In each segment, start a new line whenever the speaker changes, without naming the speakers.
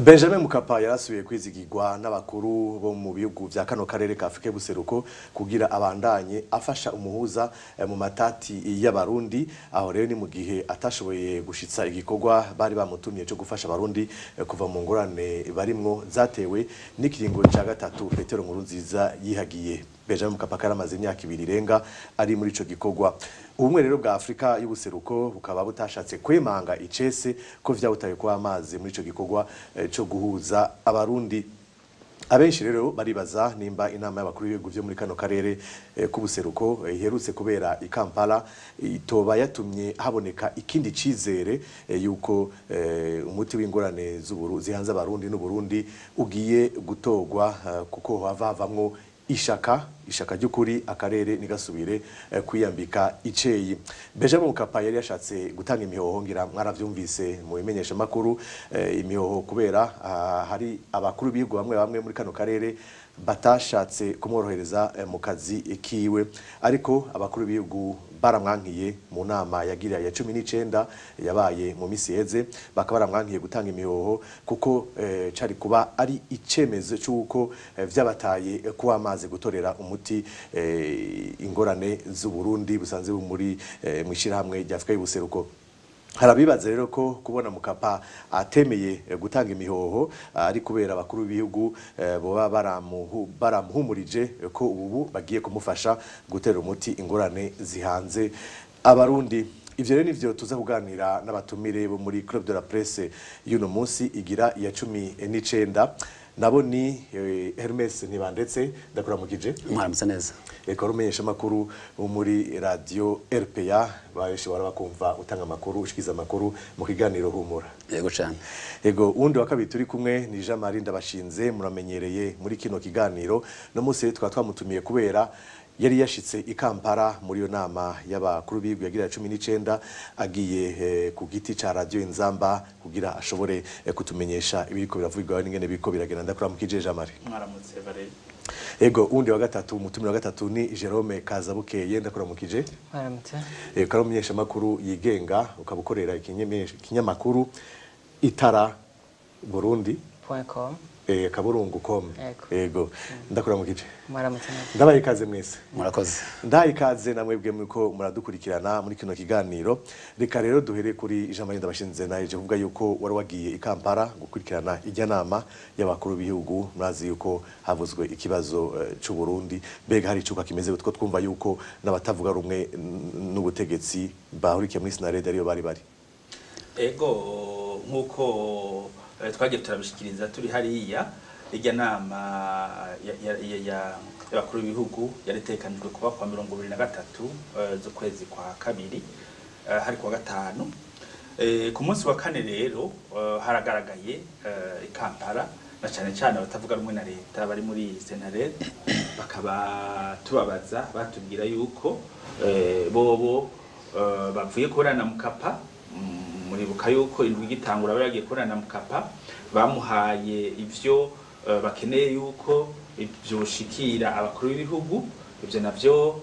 Benjamin Mkapa yarasubiye kwizigirwa n'abakuru bo mu bihugu vya kano karere ka Afrika y'ubuseruko kugira abandanye afasha umuhuza mu matati y'abarundi. Aho rero ni mu gihe atashoboye gushitsa igikorwa bari bamutumye cyo gufasha abarundi kuva mu ngorane barimwo zatewe n'ikiringo ca gatatu Petero Nkurunziza yihagiye. Benjamin Mkapa karamaze imyaka 2 irenga ari muri ico gikorwa. Ubumwe rero bwa Afrika y'ubuseruko bukaba butashatse kwemanga icese ko vyawutaye kwa amazi muri ico gikorwa cyo guhuza abarundi. Abenshi rero baribaza nimba inama y'abakuru b'ibihugu byo muri kano karere k'ubuseruko iherutse kubera i Kampala itoba yatumye haboneka ikindi cizere yuko umuti w'ingorane z'uburu zihanze abarundi n'Uburundi ugiye gutogwa, kuko hava havamwo ishaka ry'ukuri akarere nigasubire kwiyambika iceyi. Benjamin Mkapa yari yashatse gutanga imihoho, ngira mwaravyumvise mu bimenyesha makuru, imihoho kubera hari abakuru b'ibihugu bamwe bamwe muri kano karere batashatse kumworohereza mu kazi kiwe, ariko abakuru b'ibihugu baramwankiye mu nama yagira ya 19 yabaye mu misi heze, bakaba baramwankiye gutanga imihoho kuko cari kuba ari icemezo cy'uko vyabataye kuba amazi gutorera umuti ingorane z'u Burundi busanze muri mwishirahamwe rya Afrika y'ubuseruko. Harabibaza rero ko kubona Mkapa atemeye gutanga imihoho ari kubera abakuru b'ibihugu boba baramuhumurije ko ubu bagiye kumufasha gutera umuti ingorane zihanze abarundi. Ivyo rero nivyo tuza kuganira n'abatumire bo muri Club de la Presse y'uno munsi igira ya 19. Nabo ni Hermes Ntibandetse, ndakuramukije.
Mwaramutse neza.
Eko rumenyesha makuru muri radio RPA, bayeshi barabakumva utanga amakuru ushikiza amakuru mu kiganiro Humura.
Yego cyane.
Yego, undi wa kabiri turi kumwe ni Jean Marie Ndabashinze, muramenyereye muri kino kiganiro. No munsi twa twamutumiye kubera yari yashitse i Kampala muri yo nama y'abakuru b'ibihugu yagira 19 agiye ku giti ca radio Inzamba kugira ashobore kutumenyesha ibiriko biravugwa n'ingene biriko biragenda. Ndakuramukije Jean Marie.
Mwaramutse Valerie.
Ego, undi wa gatatu, umutumire wa gatatu ni Jerome Kazabukeye, ndakuramukije.
Mwaramutse.
Ego, umumenyesha makuru yigenga ukabukorera ikinyamakuru Itara Burundi
.com.
Kaburungu.com. Ego, ndakuramukije.
Mwaramutse neza.
Ndabaye ikaze mwese.
Murakoze.
Ndabaye ikaze namwebwe muko muradukurikirana muri kino kiganiro. Reka rero duhere kuri Jean Marie Ndabashinze naje kuvuga yuko wari wagiye i Kampala gukurikirana ijya nama y'abakuru b'ibihugu. Murazi yuko havuzwe ikibazo c'u Burundi, mbega hari icuka kimeze gutko twumva yuko n'abatavuga rumwe n'ubutegetsi bahurikiye muri Sinarede ariyo bari bari.
Ego, nkuko twagiye turabishikiriza turi hariya, ijya nama y'abakuru b'ibihugu yaritekanijwe kuba kwa 23 z'ukwezi kwa kabiri, hari kuwa gatanu. Ku munsi wa kane rero haragaragaye i Kampala na cyane cyane abatavuga rumwe na leta bari muri Senarede, bakaba tubabaza batubwira yuko bobo bavuye kubonana na Mkapa. Muribuka yuko indwi igitangura baragiye kubonana na Mkapa, bamuhaye ivyo bakeneye yuko ivyoshikira abakuru b'ibihugu. Ivyo navyo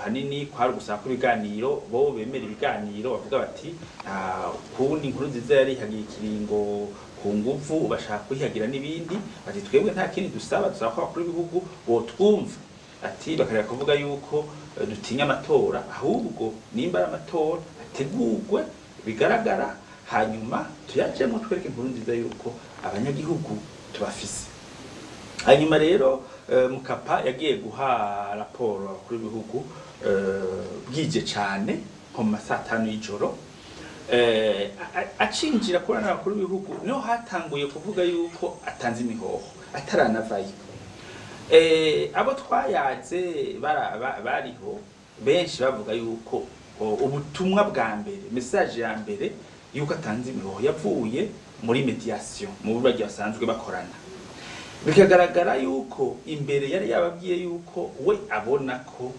hanini kwari gusaba ko ibiganiro bo bemera ibiganiro, bavuga bati nta kundi Nkurunziza yari yihagiye ikiringo ku nguvu bashaka kwihagira n'ibindi, bati twebwe nta kindi dusaba, dusaba ko abakuru b'ibihugu botwumva. Ati bakareka kuvuga yuko dutinya amatora, ahubwo nimba ari amatora ategurwe bigaragara, hanyuma tuyajemo twereke Nkurunziza yuko abanyagihugu tubafise. Hanyuma rero Mkapa yagiye guha raporo abakuru b'ibihugu bwije cyane nko mu masaha 5 y'ijoro. Acinjira kubona n'abakuru b'ibihugu niho hatanguye kuvuga yuko atanze imihoho ataranavayo. Abo twayaze bariho benshi bavuga yuko ubutumwa bwa mbere, message ya mbere yuko atanze imihoho yavuye muri mediation mu buryo basanzwe bakorana. Bikagaragara yuko imbere yari yababwiye yuko we abona ko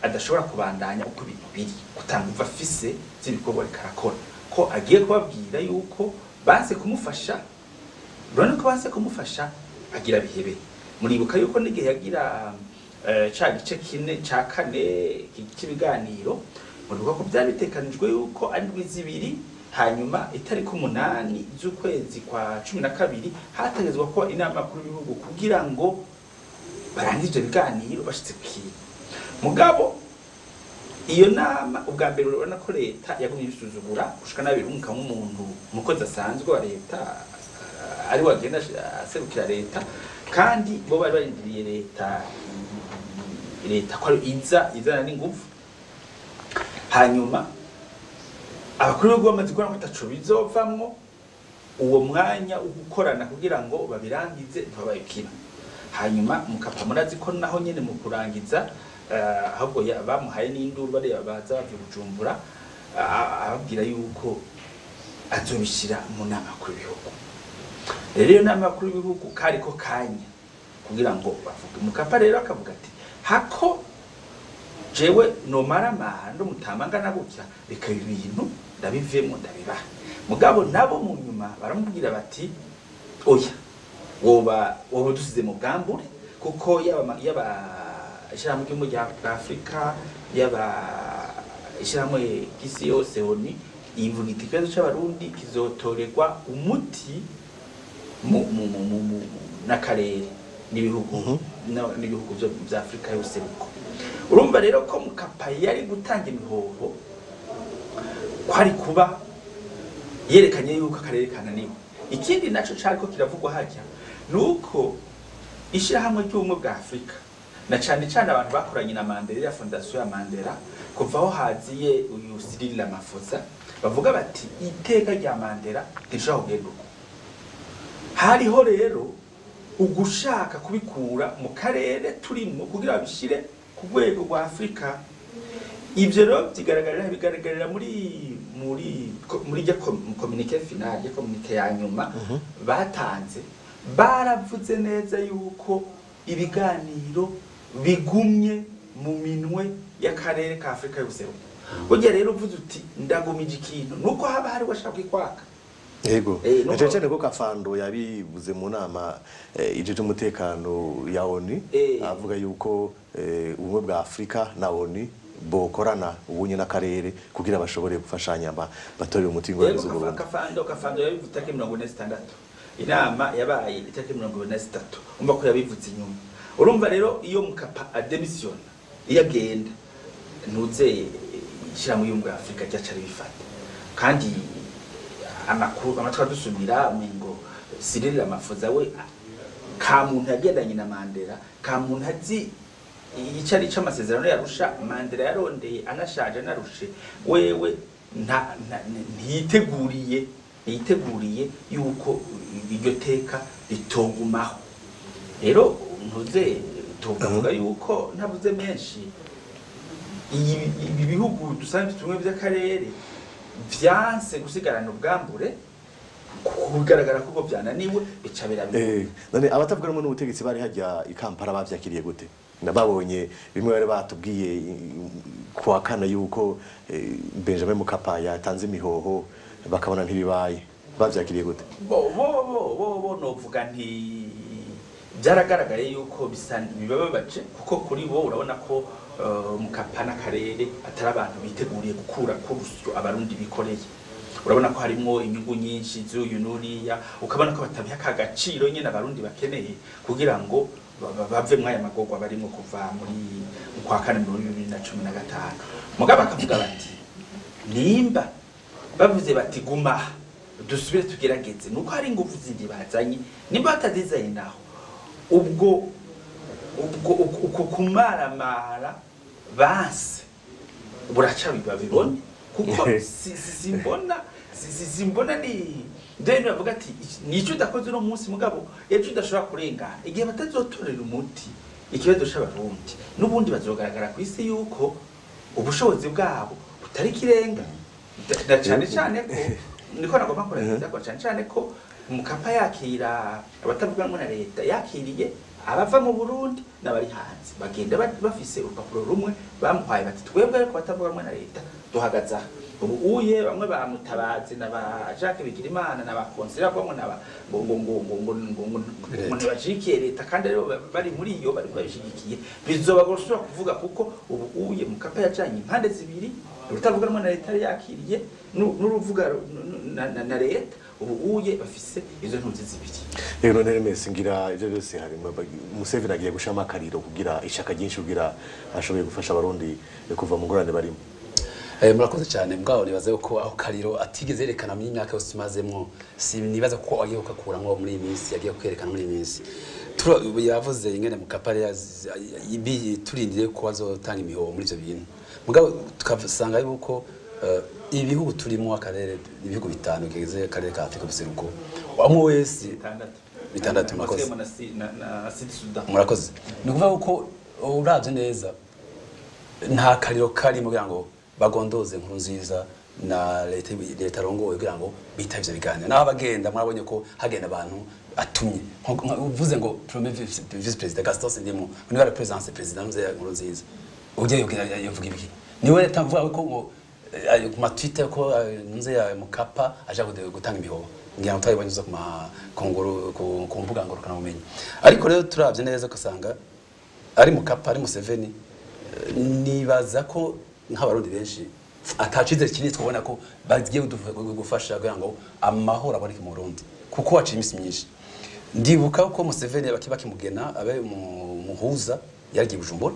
adashobora kubandanya uko ibintu biri, kutanga umva afise z'ibikorwa ariko arakora, ko agiye kubabwira yuko banse kumufasha. Urabona ko banse kumufasha agira bihebe. Muribuka yuko n'igihe yagira ca gice kine ca kane cy'ibiganiro, muribuka ko byari bitekanijwe yuko ari ndwi zibiri Hanyuma itariki 8 z'ukwezi kwa 12 hategezwa ko inama y'abakuru b'ibihugu kugira ngo barangize ivyo biganiro bashitse ku kintu. Mugabo iyo nama ubwa mbere urabona ko leta yagumye ibisuzugura gushika n'abirunka nk'umuntu umukozi asanzwe wa leta ari wagenda aserukira leta, kandi bo bari barindiriye leta ko iza izana n'ingufu. Hanyuma abakuru b'ibihugu bamaze kubona ko ataco bizovamwo, uwo mwanya wo gukorana kugira ngo babirangize ntibabayukira. Hanyuma Mukapa murazi ko naho nyene mu kurangiza ahubwo bamuhaye n'induru bareba baza bava i Bujumbura, ababwira yuko azobishira mu nama y'abakuru b'ibihugu. Rero iyo nama y'abakuru b'ibihugu kari ko kanya kugira ngo bavuge. Mukapa rero akavuga ati hako jewe nomaramara ndumutama ngana gutya, reka ibi bintu ndabivemo ndabibaha. Mugabo nabo mu nyuma baramubwira bati oya, woba dusize mu bwambure, kuko yaba ishyirahamwe ry'ubumwe bwa Afrika, yaba ishyirahamwe ry'isi yose ONU, ivuga iti ikibazo c'Abarundi kizotorerwa umuti mu n'akarere n'ibihugu n'ibihugu vya Afrika yose. Urumva rero ko Mukapa yari gutanga imihoho kwari kuba yerekanye yuko akarere kananiwe. Ikindi naco cariko kiravugwa harya nuko ishirahamwe ry'ubumwe bwa Afrika na cane cane abantu bakoranye na Mandela ya Fondation ya Mandela kuva aho haziye uyu Cyril Ramaphosa, bavuga bati iteka rya Mandela ntirishobora kugenda uko. Hariho rero ugushaka kubikura mu karere turimwo kugira babishire ku rwego rwa Afrika. Ivyo rero bigaragarira muri muri muri rya communiqué final, rya communiqué ya nyuma batanze, baravuze neza yuko ibiganiro bigumye mu minwe y'akarere ka Afrika y'ubuseruko. Burya rero uvuze uti ndagumije ikintu nuko haba hari washaka kwaka.
Yego, cyane cyane ko Kafando yabivuze mu nama ijeje umutekano ya ONU, avuga yuko ubumwe bwa Afrika na ONU bokorana ubunye n'akarere kugira bashobore gufashanya batorere umuti w'ingorane z'Uburundi.
Kafando yabivuze itariki 46, inama yabaye itariki 43, umva ko yabivuze inyuma. Urumva rero iyo Mukapa ademisiona iyo agenda ntuze ishyirahamwe y'ubumwe bwa Afrika ryaca ribifata. Kandi amakuru amatwa dusumira ngo Cyril Ramaphosa we ka muntu yagendanye na Mandela, ka muntu azi icyo ari amasezerano yarusha Mandela yarondeye anashaje anarushe, wewe ntiyiteguriye yuko iryo teka ritogumaho. Rero ntuze tuvuga yuko ntavuze menshi, ibi bihugu dusanzwe tumwe by'akarere vyanse gusigarana ubwambure kugaragara kuko byananiwe bica birabira.
None abatavuga rumwe n'ubutegetsi bari hajya i Kampala bavyakiriye gute? Nababonye bimwe bari batubwiye kuwa kane yuko Benjamin Mkapa yatanze imihoho bakabona ntibibaye, bavyakiriye gute?
Bo novuga nti byaragaragaye yuko bisa bibababaje, kuko kuri bo urabona ko Mkapa n'akarere atari abantu biteguriye gukura kurusyo Abarundi bikoreye. Urabona ko harimo inyungu nyinshi z'uyu nuriya, ukabona ko batabiha akagaciro nyene Abarundi bakeneye kugira ngo bave mwaya magorwa barimo kuva muri kwa kane muri 2015. Mugabo bakavuga bati nimba bavuze bati guma dusubire tugerageze, nuko hari ingufu zindi bazanye, nimba batazizanye naho ubwo uko kumaramara banse buraca bibabibone, kuko simbona ni ndende bavuga ati nico udakoze uno munsi mugabo ejo udashobora kurengana. Igihe batazotorera umuti ikibazo c'Abarundi n'ubundi bazogaragara ku isi yuko ubushobozi bwabo butari kirenga. Na cyane cyane ko niko nagomba kurangiza ko cyane cyane ko Mkapa yakira abatavuga rumwe na leta, yakiriye abava mu Burundi n'abari hanze, bagenda bafise urupapuro rumwe bamuhaye bati twebwe ariko batavuga rumwe na leta duhagaze aha. Ubu uye bamwe bamutabaze na ba Jacques Bigirimana na ba Konsera bamwe na ba ngo ngo ngo ngo ngo ngo ngo ngo ntibashigikiye leta, kandi rero bari muri iyo bari babishigikiye, bizoba gusubira kuvuga kuko ubu uye Mkapa yacanye impande zibiri Urutavuga rumwe na leta yari yakiriye n'uruvuga na leta. Ubu uye bafise izo ntuzi zibiri.
Rero none Hermes, ngira ivyo byose harimo Museveni agiye gushama akariro kugira ishaka ryinshi kugira ashoboye gufasha abarundi kuva mu ngorane barimo.
Murakoze cyane. Mugabo nibaza yuko aho kariro atigeze yerekana muri myaka yose tumazemwo, si nibaza ko agiye kugakuramwo muri iyi minsi, yagiye kwerekana muri iyi minsi. Yavuze ingene Mukapa turindiriye ko azotanga imihoho muri ivyo bintu, mugabo tukasanga yuko ibihugu turimo, akarere, ibihugu bitanu bigize akarere ka Afrika y'ubuseruko, umwe wese
Bitandatu.
Bitandatu, murakoze.
Hasigaye na Sud Sudan.
Murakoze. Ni ukuvuga ko uravye neza nta kariro karimo kugira ngo bagondoze Nkurunziza na leta arongoye kugira ngo bitabe ivyo biganiro. Naho abagenda, murabonye ko hagenda abantu atumye. Uvuze ngo premier vice président Gaston Sindimo niwe ara présence président Nkurunziza, ugiye yovuga ibiki? Niwe leta mvuga ko ngo ku ma Twitter ko nze ya Mukapa aja gutanga imihoho. Ngira ngo twabibonye uza ku ma kongoro ku mbuga ngurukana bumenyi. Ariko rero turavye neza ugasanga ari Mukapa, ari Museveni, nibaza ko nk'abarundi benshi atacizere kinini twabona ko bagiye gufasha kugira ngo amahoro aboneke mu Burundi, kuko waciye iminsi myinshi. Ndibuka ko Museveni bakimugena abe umuhuza, yaragiye Bujumbura,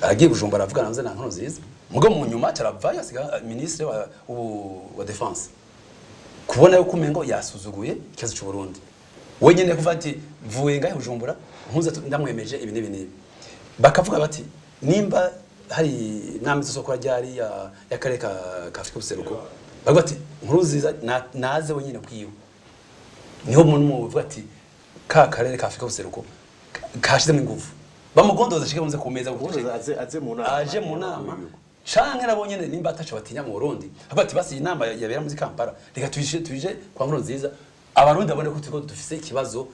aragiye Bujumbura aravugana na Nkurunziza, mugo mu nyuma caravayo asiga ministre wa défense. Kubona yuko umengo yasuzuguye ikibazo cy'u Burundi wenyine, kuva ati mvuye ngahe Bujumbura nkuza ndamwemeje ibi n'ibi n'ibi, bakavuga bati nimba hari inama izosokora ryari y'akarere ka Afrika y'ubuseruko, bavuga ati Nkurunziza naze wenyine kwiwe. Niho umuntu muvuga ati ka karere ka Afrika y'ubuseruko kashizemo ingufu, bamugondoza ashike bunze ku meza.
Nkurunziza aze mu nama.
Aje mu nama canke nabo nyene nimba ataco batinya mu Burundi, avuga ati basi iyi nama yabera muri Kampala, reka tuyije kwa Nkurunziza, abarundi babone ko turiko dufise ikibazo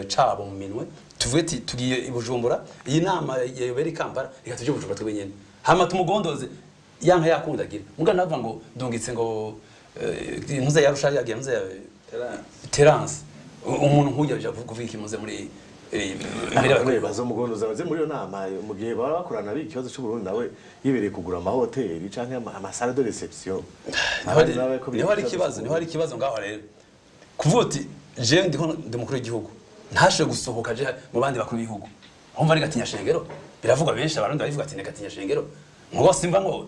cabo mu minwe. Tuvuge ati tugiye i Bujumbura, iyi nama yabera i Kampala, reka tuje i Bujumbura twebwe nyene, hama tumugondoze yanka yakundagira. Muga navuga ngo ndungitse ngo ntuze yarusha yagiye ntuze ya Terence, umuntu nk'ujya aja kuvuga iki muze muri imbere y'abakuru?
Bazomugondoza baze muri iyo nama mu gihe baba bakorana biga ikibazo cy'u Burundi, nawe yibereye kugura amahoteli canke ama salle de réception.
Niho hari ikibazo, niho hari ikibazo ngaho rero. Kuvuga uti jewe ndiko ndi umukuru w'igihugu, ntashobore gusohoka aje mu bandi bakuru b'ibihugu, urumva ni gatinya shengero. Biravugwa benshi, abarundi barivuga ati ni gatinya shengero, ngo simva ngo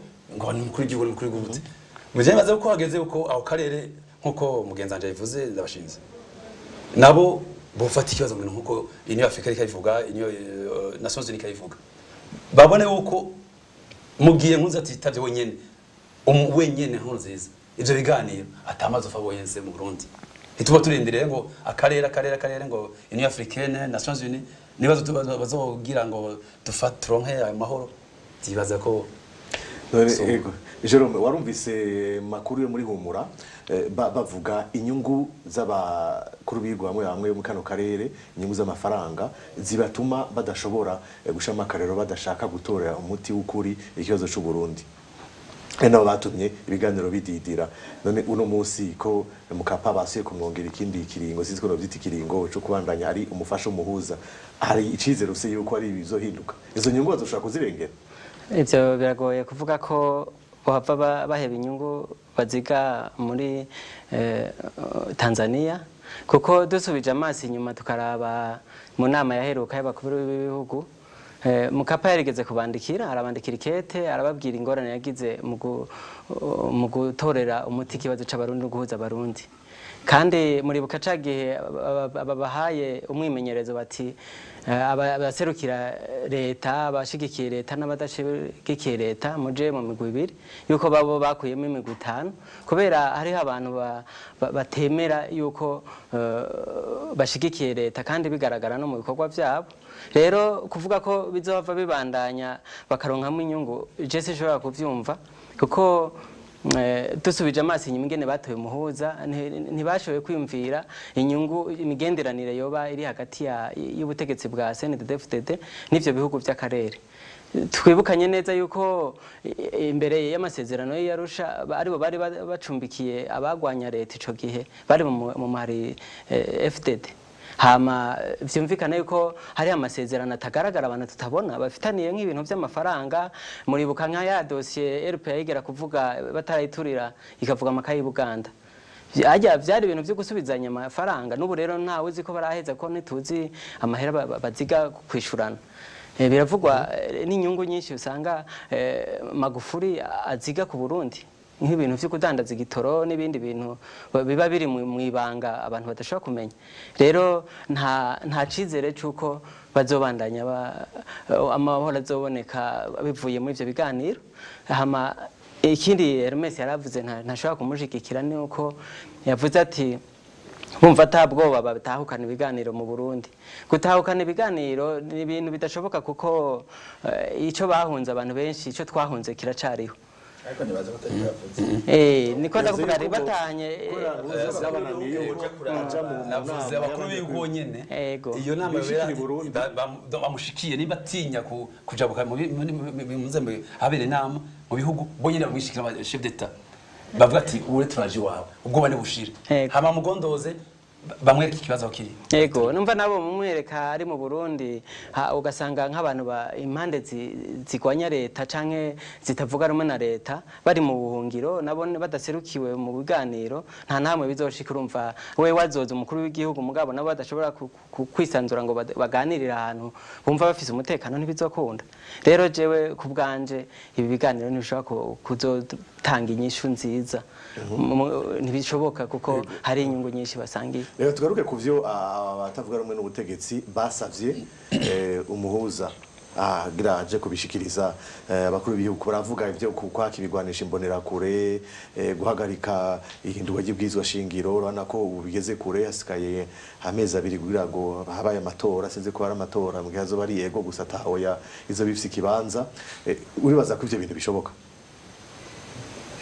ni umukuru w'igihugu, ni umukuru w'igihugu gute? Mu gihe bimaze ko hageze uko aho karere, nk'uko mugenzi wanje yabivuze, ndabashinze nabo bufata ikibazo mu bintu nk'uko Union Africa ikabivuga, Union Nations Unies ikabivuga, babone yuko mugiye nkunze atitavye wenyene wenyene Nkurunziza ivyo biganiro, atamaze ufa wenyene mu Burundi. Ntituba turindiriye ngo akarere ngo Union Africaine, Nations Unies nibazo bazogira ngo dufate turonke ayo mahoro. Ndibaza ko
None ego Jerome, warumvise makuru yo muri Humura, bavuga inyungu z'abakuru b'ibihugu bamwe bamwe mu kano karere, inyungu z'amafaranga zibatuma badashobora gushama akarero, badashaka gutorera umuti w'ukuri ikibazo cy'u Burundi, ari nabo batumye ibiganiro bididira. None uno munsi ko Mukapa basuye kumwongera ikindi kiringo, sinzi ko novyita ikiringo cyo kubandanya ari umufasha umuhuza, hari icizere ufise yuko ari bizohinduka, izo nyungu bazoshobora kuzirengera?
Ibyo biragoye kuvuga ko bohava baheba inyungu baziga muri Tanzania, kuko dusubije amaso inyuma tukaraba mu nama yaheruka y'abakuru b'ibihugu, Mukapa yarigeze kubandikira, arabandikira ikete, arababwira ingorane yagize mu gutorera umuti ikibazo c'abarundi no guhuza abarundi. Kandi muribuka ca gihe babahaye umwimenyerezo bati abaserukira leta, abashigikiye leta n'abadashigikiye leta, muje mu migwi ibiri, yuko babo bakuyemo imigwi itanu kubera hariho abantu batemera yuko bashigikiye leta kandi bigaragara no mu bikorwa vyabo. Rero kuvuga ko bizohava bibandanya bakaronkamo inyungu, je sinshobora kuvyumva, kuko dusubije amaso inyuma ingene batoye umuhuza, ntibashoboye kwiyumvira inyungu imigenderanire yoba iri hagati y'ubutegetsi bwa CNDD-FDD n'ivyo bihugu vy'akarere. Twibukanye neza yuko imbere y'amasezerano y'Arusha aribo bari bacumbikiye abagwanya leta ico gihe bari mu mari FDD. Hama vyumvikana yuko hari amasezerano atagaragara abantu tutabona bafitaniye nk'ibintu by'amafaranga. Muribuka nka ya dossier RPA yigera kuvuga batarayiturira ikavuga amakayi Buganda, ajya byari ibintu byo gusubizanya amafaranga. N'ubu rero ntawe uzi ko baraheza, ko ntituzi amahera baziga kwishurana. Biravugwa n'inyungu nyinshi usanga Magufuli aziga ku Burundi, nk'ibintu byo kudandaza igitoro n'ibindi bintu biba biri mu ibanga abantu badashobora kumenya. Rero nta cizere cy'uko bazobandanya amahoro azoboneka bivuye muri ivyo biganiro. Hama ikindi Hermes yaravuze ntashobora kumushigikira ni uko yavuze ati bumva atabwoba batahukana ibiganiro mu Burundi. Gutahukana ibiganiro ni ibintu bidashoboka kuko ico bahunze abantu benshi, ico twahunze kiracariho.
Ariko nibaza ko atari yavuze.
Niko ndakuvuga ari batanye
navuze abakuru b'ibihugu nyene iyo nama bamushikiye niba atinya kujabuka mu nzembe habere inama mu bihugu bo nyene bamwishikira chef d'etat bavuga ati ure turaje iwawe ubwoba nibushire, hama mugondoze bamwereka ikibazo kiri.
Yego, numva nabo mumwereka ari mu Burundi, ugasanga nk'abantu ba impande zigwanya leta canke zitavuga rumwe na leta bari mu buhungiro, nabo badaserukiwe mu biganiro, nta namwe bizoshika. Urumva we wazoza umukuru w'igihugu mugabo nabo badashobora kwisanzura ngo baganirira ahantu bumva bafise umutekano, ntibizokunda. Rero jewe ku bwanje ibi biganiro ntibishobora kuzotanga inyishu nziza, ntibishoboka kuko hari inyungu nyinshi basangiye.
Reka tugaruke ku vyo abatavuga rumwe n'ubutegetsi basavye umuhuza agira aje kubishikiriza abakuru b'ibihugu. Baravuga ivyo kwaka ibigwanisha imbonerakure, guhagarika ihindurwa ry'ibwirizwa shingiro. Urabona ko ubu bigeze kure, hasigaye amezi abiri kugira ngo habaye amatora. Sinzi ko hari amatora mu gihe azoba ari yego gusa atahoya izo bifise ikibanza. Uribaza ko ivyo bintu bishoboka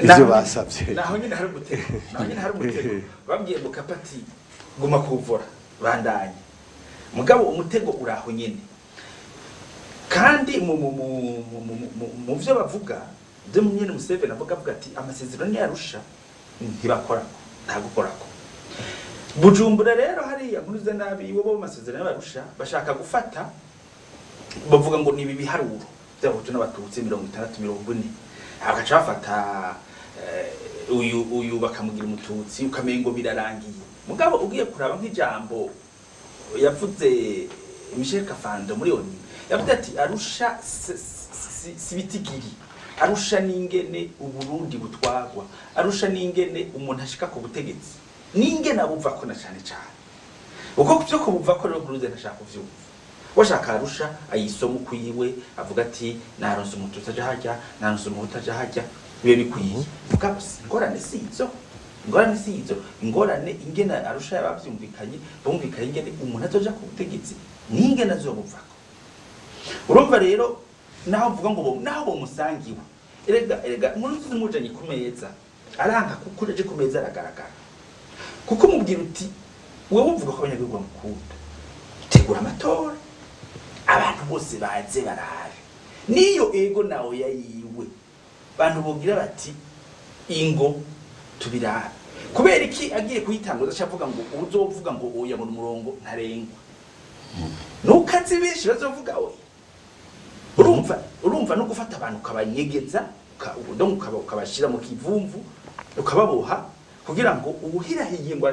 ivyo basavye?
Naho nyine hari umutego, naho nyine hari umutego. Babwiye Mukapa ati guma kuvura bandanye, mugabo umutego uraho nyene. Kandi mu vyo bavuga byo nyene Museveni avuga ati amasezerano yarusha ntibakorako, nta gukorako. Bujumbura rero hariya nkuruze nabi bo mu masezerano yarusha bashaka gufata, bavuga ngo ni ibi biharuro by'abahutu n'abatutsi 60 40, bagaca bafata uyu bakamugira umututsi ukamengo birarangiye. Mugabo ugiye kuraba nk'ijambo yavuze Michel Kafando muri ONU, yavuze ati Arusha si bitigiri, Arusha n'ingene Uburundi butwagwa, Arusha n'ingene umuntu ashika ku butegetsi, n'ingene abumva ko na cane cane uko byo kubumva ko rero Nkurunziza ntashaka kuvyumva. Washaka Arusha ayisoma ukwiwe, avuga ati naronse umututsi aja harya, naronse umuhutu aja harya, bibe bikwiye. Mugabo ingorane si izo, ingorane si izo, ingorane ingene Arusha yabavyumvikanye, bumvikanye ingene umuntu azoja ku butegetsi n'ingene azobuvako. Urumva rero naho mvuga ngo naho bomusangiwe, erega Nkurunziza umujanye ku meza aranka kuko aje ku meza aragaragara, kuko umubwira uti wewe uvuga ko abanyagihugu bamukunda, tegura amatora abantu bose baze barabe, niyo ego nawe yayiwe bantu bogira bati ingo tubirabe. Kubera iki agiye kuyitanguza acavuga ngo uzovuga ngo oya mu murongo ntarengwa, nukazi benshi bazovuga oya. Urumva no gufata abantu ukabanyegeza, ukabashira mu kivumvu, ukababoha kugira ngo ubuhirahiye ngo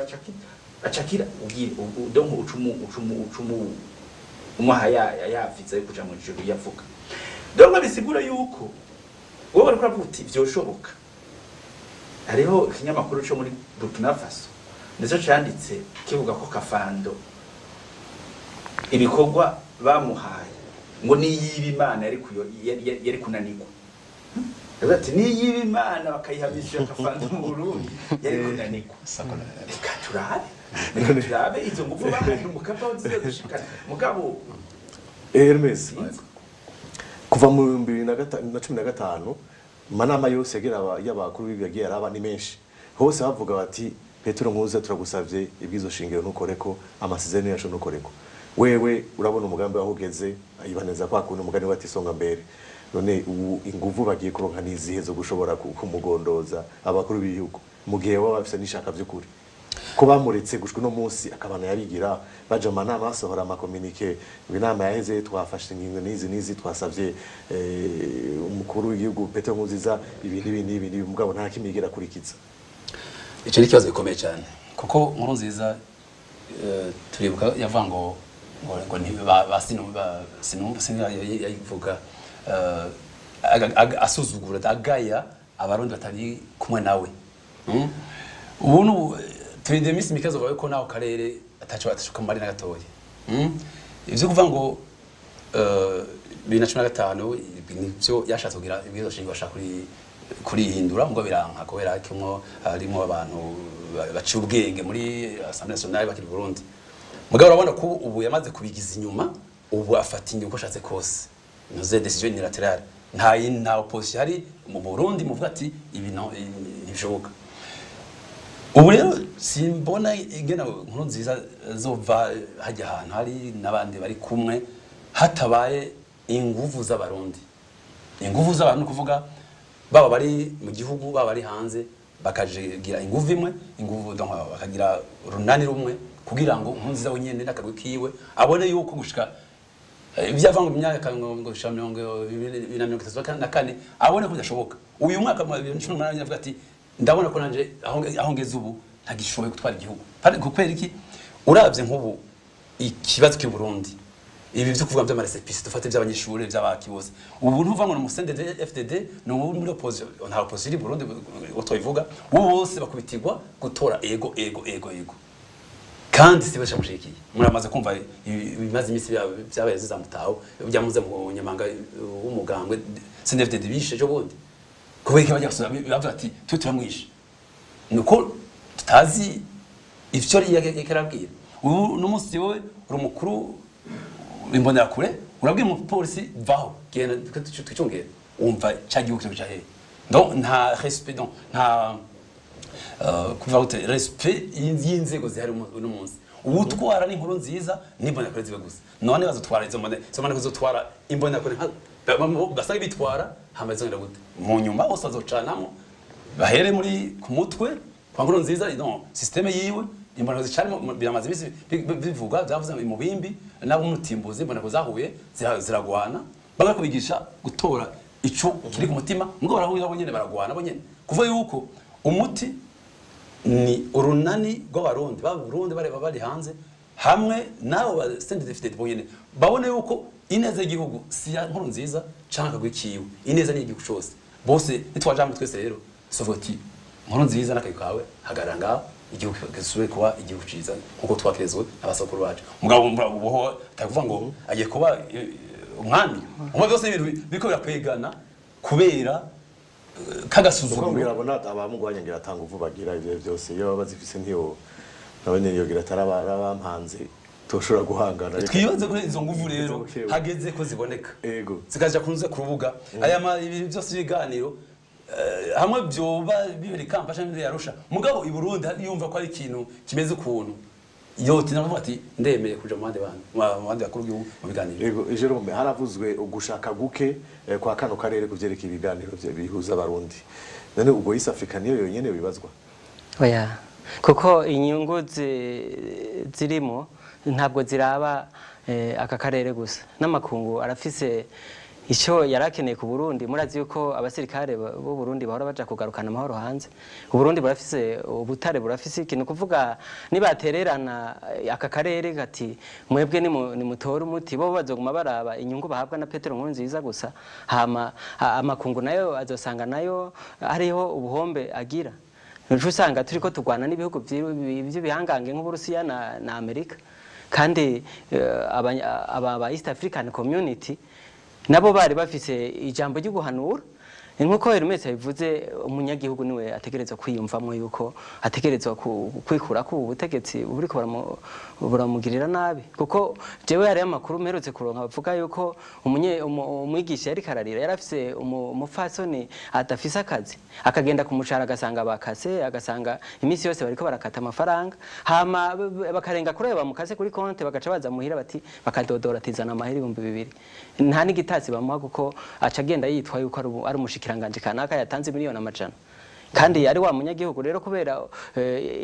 acakira ubwire donc ucumu umuha yaviza yo kuja mu ijuru yavuga. Donc bisigura yuko wowe uriko uravuga uti vyoshoboka. Hariho ikinyamakuru co muri Burkina Faso nico canditse kivuga ko Kafando ibikorwa bamuhaye ngo niyiba Imana yari kunanirwa. Yavuze ati niyiba Imana bakayihamisha Kafando mu Burundi yari kunanirwa. Reka turabe izo nguvu bahaye Mukapa zizodushikana. Mugabo
Hermes kuva mu 2015 manama yose yagira y'abakuru b'ibiyagiye araba ni menshi, hose bavuga bati Petero Nkurunziza turagusavye ibwizo shingiro ntukoreko, amasezerano yacu ntukoreko. Wewe urabona umugambi waho ugeze, ibaneza kwa kuntu umugani wati songa mbere. None ubu inguvu bagiye kuronka nizihe zo gushobora kumugondoza abakuru b'ibihugu mu gihe baba bafise n'ishaka vy'ukuri? Ko bamuretse gushwa no munsi akabana yabigira baja mu manama, basohora ama communiqués ngo inama yaheze, twafashe ingingo n'izi n'izi, twasavye umukuru w'igihugu Petero Nkurunziza ibi n'ibi n'ibi n'ibi, mugabo nta kimwe yigera akurikiza.
Icyo ni ikibazo gikomeye cyane, kuko Nkurunziza turibuka yavuga ngo ba sinumva yayivuga asuzugura, agaya Abarundi batari kumwe nawe. Ubu n'ubu turinde iminsi mike azovuga ko naho karere ataco kamari na gatoya. Ivyo kuvuga ngo 2015 nivyo yashatse kugira ibwirizwa shingiro, ashaka kurihindura ngo biranka kubera kimwe harimo abantu baciye ubwenge muri Assemblée nationale bakiri Burundi. Mugabo urabona ko ubu yamaze kubigiza inyuma, ubu afata ingingo uko ashatse kose, nuze décision unilatérale, nta opposition hari mu Burundi muvuga ati ibi no ntibishoboka. Ubu rero simbona ingena Nkurunziza zova hajya ahantu hari n'abandi bari kumwe hatabaye inguvu z'Abarundi, inguvu z'abantu, ni kuvuga baba bari mu gihugu, baba bari hanze, bakagira inguvu imwe, inguvu donc bakagira urunani rumwe kugira ngo Nkurunziza wenyene n'akagwi kiwe abone yuko gushika ivyava ngo imyaka ngo gushika 2034 abone ko bidashoboka. Uyu mwaka mu 2018 avuga ati ndabona ko nanje aho ngeze ubu ntagishoboye gutwara igihugu. Kubera iki? Uravye nk'ubu ikibazo cy'u Burundi, ibi byo kuvuga by'ama récépissés, dufate by'abanyeshuri by'abaki bose, ubu ntuvuga ngo ni umu CNDD FDD, ni ubu muri opposition, nta opposition iri Burundi uko twabivuga, ubu bose bakubitirwa gutora ego ego ego ego, kandi si bashamushikiye. Muramaze kumva ibimaze iminsi byabaye zizamutaho byamuze mu nyamanga w'umugambwe CNDD-FDD bishe ejo bundi. Kubera iki bajya gusura bavuga ati twe turamwishe? Nuko tutazi ivyo yari yarabwira. Ubu n'umunsi wowe uri umukuru Imbonerakure, urabwira umupolisi vaho genda twicungere, wumva cya gihugu cyo hehe? Donc nta respect, donc nta kuvuga gute, respect y'inzego zihari uno munsi. Uwutwara ni Nkurunziza n'Imbonerakure ziwe gusa. None bazotwara izo mbone zotwara Imbonerakure basanga bitwara hama zongera gute mu nyuma? Bose bazocanamo, bahere muri ku mutwe kwa Nkurunziza, non système yiwe. Imbonerakure zicari biramaze imisi bivuga, byavuze mu bimbi nabo mutimbuzi, Imbonerakure zahuye ziragwana, baga kubigisha gutora ico kiri ku mutima ngo barahurira bo nyene, baragwana bo nyene. Kuva yuko umuti ni urunani rw'Abarundi, baba Burundi bareba bari hanze, hamwe nabo ba CNDD-FDD bo nyene babone yuko ineza y'igihugu si ya Nkurunziza canke akagwi kiwe, ineza ni igihugu cose bose. Nitwaje hamwe twese rero sovoti Nkurunziza n'akagwi kawe, hagarara ngaho, igihugu gisubire kuba igihugu ciza nkuko twakirezwe n'abasokuru bacu. Mugabo ubuho atakuvuga ngo agiye kuba umwami umwe, byose ibintu biriko birakwegana kubera
Kuko
kagasuzuguro.
Ngira abona abamugwanya ngira atanga uvu bagira ivyo byose, iyo baba bazifise ntiyo nabo nyene yogira atarabampanze toshobora guhangana.
Twibaze kuri izo nguvu rero
Bukebuke.
hageze ko ziboneka, zikaja kunze ku rubuga. Aya ibi byose ibiganiro hamwe byoba bibera i Kampala canke yarusha, mugabo i Burundi yumva ko ari ikintu kimeze ukuntu yotina avuga ati ndemeye kuja mu bandi bantu, mu bandi bakuru b'igihugu mu biganiro.
Yego Jerome, haravuzwe ugushaka guke kwa kano karere kuvyerekeye ibiganiro bihuza Abarundi. None ubwo East Africa niyo yonyene bibazwa?
Oya, kuko inyungu zirimo ntabwo ziraba aka karere gusa, n'amakungu arafise icyo yari akeneye ku Burundi. Murazi yuko abasirikare b'u Burundi bahora baja kugarukana amahoro hanze. U Burundi burafise ubutare, burafise ikintu kuvuga nibatererana aka karere gati mwebwe nimutore umuti, bo bazoguma baraba inyungu bahabwa na Petero Nkurunziza gusa, hama amakungu nayo azosanga nayo hariho ubuhombe agira. Nuco usanga turiko turwana n'ibihugu vy'ibihangange nk'Uburusiya na Amerika, kandi aba ba East African Community nabo bari bafise ijambo ryo guhanura. Nkuko Hermes yabivuze, umunyagihugu niwe ategerezwa kwiyumvamwo yuko ategerezwa kwikura ku butegetsi buriko buramugirira nabi, kuko jewe hariyo amakuru mperutse kuronka bavuga yuko umwigisha yari kararira, yari afise umupfasoni adafise akazi, akagenda kumushahara agasanga bakase, agasanga iminsi yose bariko barakata amafaranga, hama bakarenga kuri ayo bamukase kuri konte, bagaca baza muhira bati bakadodora ati zana amahera 2000. Nta n'igitasi bamuha, kuko aca agenda yitwa yuko ari umushikiranganji kanaka yatanze 100 miliyoni. Kandi ari wa munyagihugu rero kubera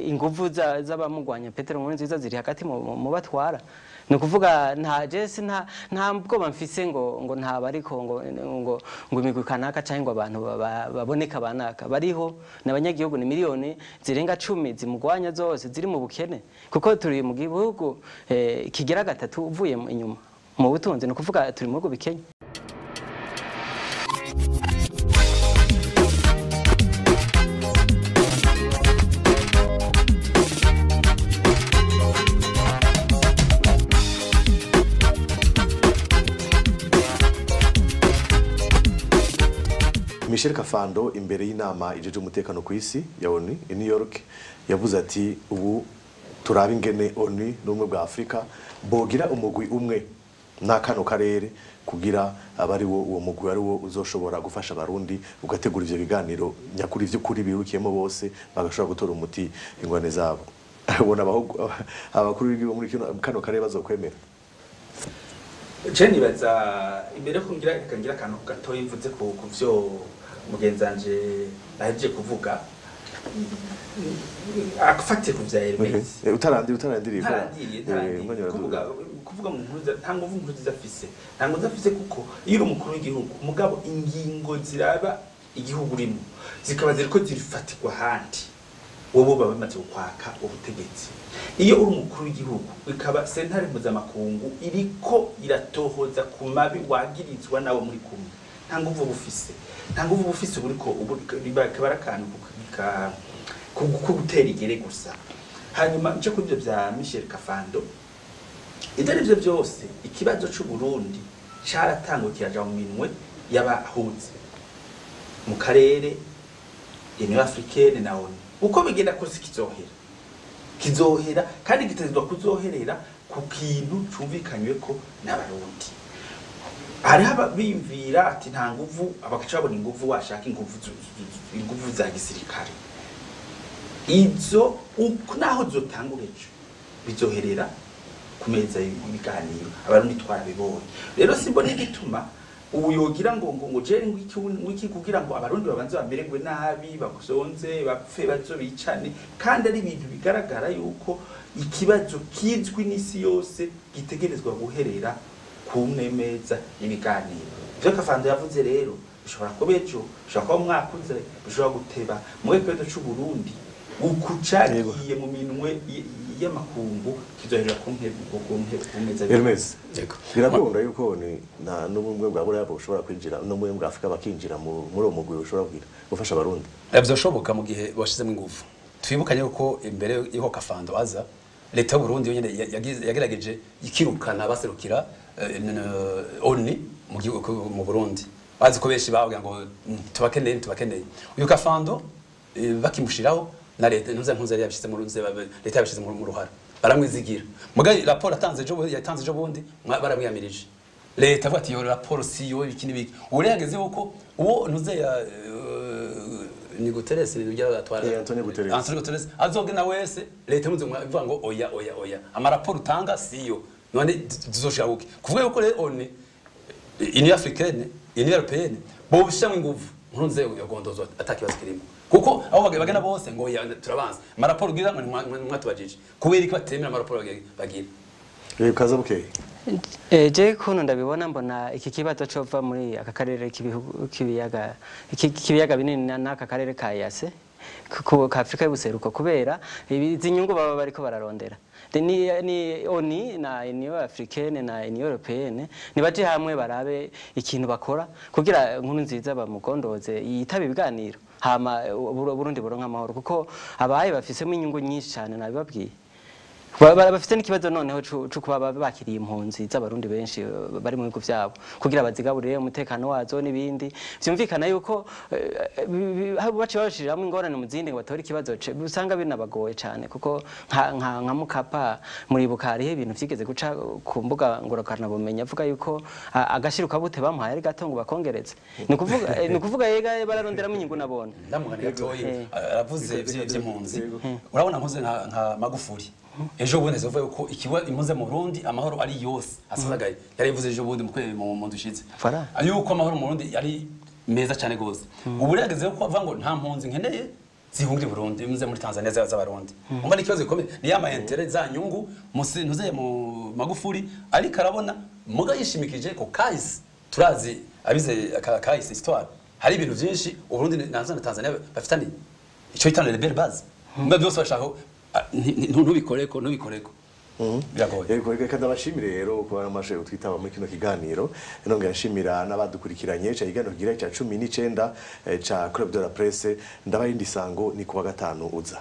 inguvu z'abamugwanya Petero Nkurunziza ziri hagati mu batwara. Ni ukuvuga nta jesi nta bwoba mfise ngo ntaba ariko ngo imigwi kanaka canke ngo abantu baboneka banaka bariho. N'abanyagihugu ni miliyoni zirenga 10 zimugwanya zose ziri mu bukene, kuko turi mu gihugu kigira gatatu uvuye inyuma mu butunzi. Ni ukuvuga turi mu bihugu bikenye.
Michel Kafando imbere y'inama ijeje umutekano ku isi ya ONU i New York yavuze ati ubu turabe ingene ONU n'ubumwe bwa Afrika bogira umugwi umwe n'akano karere kugira abari wo uwo mugwi ari wo uzoshobora gufasha abarundi ugategura ivyo biganiro nyakuri vy'ukuri birukiyemo bose bagashobora gutora umuti ingwane zabo. Ubona abakuru b'igihugu muri kano karere bazokwemera.
Je nibaza imbere ko ngira akantu gatoyi mvuze ku vyo mugenzanje nahejeje kuvuga akafatiye ku vya Hermes.
Utarandiriye
kuvuga mu nkuru nta nguvu nkuru zafise, nta nguvu zafise kuko iyo uri umukuru w'igihugu mugabo ingingo ziraba igihugu urimo zikaba ziriko zirifatirwa ahandi wowe baba bamaze kwaka ubutegetsi. Iyo uri umukuru w'igihugu ikaba sentare mpuzamakungu iriko iratohoza ku mabi wagirizwa nawe muri kumwe, nta nguvu bufise, nta nguvu bufise buriko kaba akantu ko gutera igere gusa. Hanyuma nce kuri ivyo vya Michel Kafando, ivyo arivyo vyose ikibazo c'u Burundi caratanguye kiraja mu minwe y'abahuzi mu karere, Union Africaine na ONU. Uko bigenda kose kizohera kandi gitezwa kuzoherera ku kintu cumvikanywe ko n'abarundi. Hariho abiyumvira ati nta nguvu, abakaca babona inguvu washaka inguvu za gisirikare izo naho zotangura ejo bizoherera ku meza y'ibiganiro. Abarundi twarabibonye. Rero simbona igituma ubu yogira ngo je ngwiki kugira ngo abarundi babanze bamererwe nabi bakusonze bapfe bazobicane, kandi ari ibintu bigaragara yuko ikibazo kizwi n'isi yose gitegerezwa guherera ku meza y'ibiganiro. Ivyo Kafando yavuze rero bishobora kuba ejo, bishobora kuba umwaka uza, bishobora guteba. Mu kibazo c'u Burundi ukucagiye mu minwe y'amakungu kizoherera ku meza.
Hermes, birakunda yuko ni na n'ubumwe bwa Buraya bushobora kwinjira n'ubumwe bwa Afrika bakinjira muri uwo mugwi ushobora kugira gufasha abarundi.
Vyoshoboka mu gihe bashizemo ingufu. Twibukanye yuko imbere y'uko Kafando aza leta y'u Burundi yonyene yagerageje ikirukana baserukira ONU mu gihugu mu Burundi. Bazi ko benshi bavuga ngo tubakeneye. Uyu Kafando bakimushiraho na leta ntuze yabishize mu runze, leta yabishize mu ruhara baramwizigira. Muga raporo atanze ejo yatanze ejo bundi baramwiyamirije. Leta avuga ati yo raporo si yo iki nibiki. Urehageze yuko uwo ntuze ya ni Guterres ni ujya atwara
Antonio Guterres.
Antonio Guterres azogena wese leta muze ivuga ngo oya oya oya amaraporo utanga si yo none tuzoshaka uke kuvuga yuko rero ONU, Union Africaine, Union Européenne bo bishamwe inguvu nkurunze yagondozwa atakibazo kirimo, kuko aho bagenda bose ngo turabanza amaraporo ugira ngo mwatubajije kubera iki batemera amaraporo bagira.
Kaza bukeye.
Je kuno ndabibona mbona iki kibazo cova muri aka karere k'ibihugu kibiyaga binini n'aka karere ka EAC ka Afrika y'ubuseruko, kubera izi nyungu baba bariko bararondera. Ni ONU na Union Africaine na Union Européenne nibaje hamwe barabe ikintu bakora kugira inkuru nziza bamugondoze yitabe ibiganiro hama Burundi buronka amahoro, kuko abaye bafisemo inyungu nyinshi cyane nabibabwiye. Bafite n'ikibazo noneho cyo kuba bakiriye impunzi z'abarundi benshi bari mu bihugu byabo kugira bazigaburire umutekano wazo n'ibindi. Vyumvikana yuko bace babashiriramo ingorane mu zindi ngo batore ikibazo usanga binabagoye cyane, kuko nka Mukapa muribuka hariho ibintu vyigeze guca ku mbuga ngurukanabumenyi avuga yuko agashiruka bute bamuhaye ari gato ngo bakongereze. Ni ukuvuga yega bararonderamo inyungu nabone.
Ndamugana gatoyi aravuze vy'impunzi. Urabona nkoze nka Magufuli ejo bundi avuga yuko ikiwa impunzi mu Burundi amahoro ari yose asasagaye. Yarivuze ejo bundi mu ndushize yuko amahoro mu Burundi ari meza cyane gose. Ubu rero ageze ko avuga ngo nta mpunzi nkeneye zihungira i Burundi, muze muri Tanzania z'abarundi. Umva, ni ikibazo gikomeye, ni ya ma intérêts, za nyungu musi ntuze mu Magufuli, ariko arabona muga yishimikije ko kahise turazi, abize kahise, histoire, hari ibintu byinshi Uburundi na Tanzania bafitaniye, ico bita les belles bases. Mba byose bashaka ntubikoreko, ntubikoreko, biragoye.
Yego, reka ndabashimire rero kuba namashe gutwitaba muri kino kiganiro. Nongera nshimira n'abadukurikiranye ca ikiganiro kigira ca 19 ca Club de la Presse. Ndabaha indi sango ni kuwa gatanu uza.